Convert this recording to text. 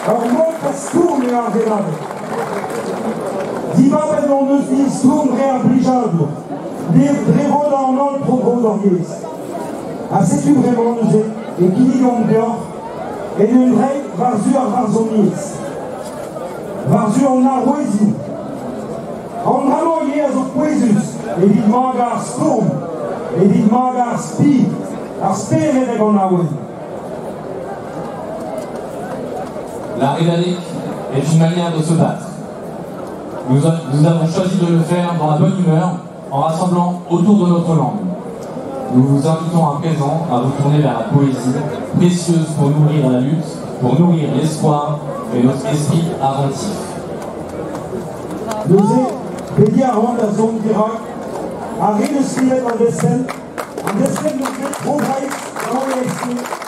Ur mod da stourm eo ar Redadeg. Dibabet hon eus din stourm dre ar blijadur, dre vodañ an holl tro-dro d'hor yezh. Ha setu bremañ neuze e kinnigomp deoc'h en un dreiñ war-zu ar varzhoniezh, war-zu an arouezioù. An dra-mañ ivez a zo pouezus evit magañ ar stourm, evit magañ ar spi, ar spered hag an awen. La Redadeg est une manière de se battre. Nous, nous avons choisi de le faire dans la bonne humeur, en rassemblant autour de notre langue. Nous vous invitons à présent à vous tourner vers la poésie, précieuse pour nourrir la lutte, pour nourrir l'espoir et notre esprit inventif. Neuze, pediñ a ran da zont dirak ar re 'neus skrivet an destenn, an destenn 'neus graet Tro Breizh gant an ASC.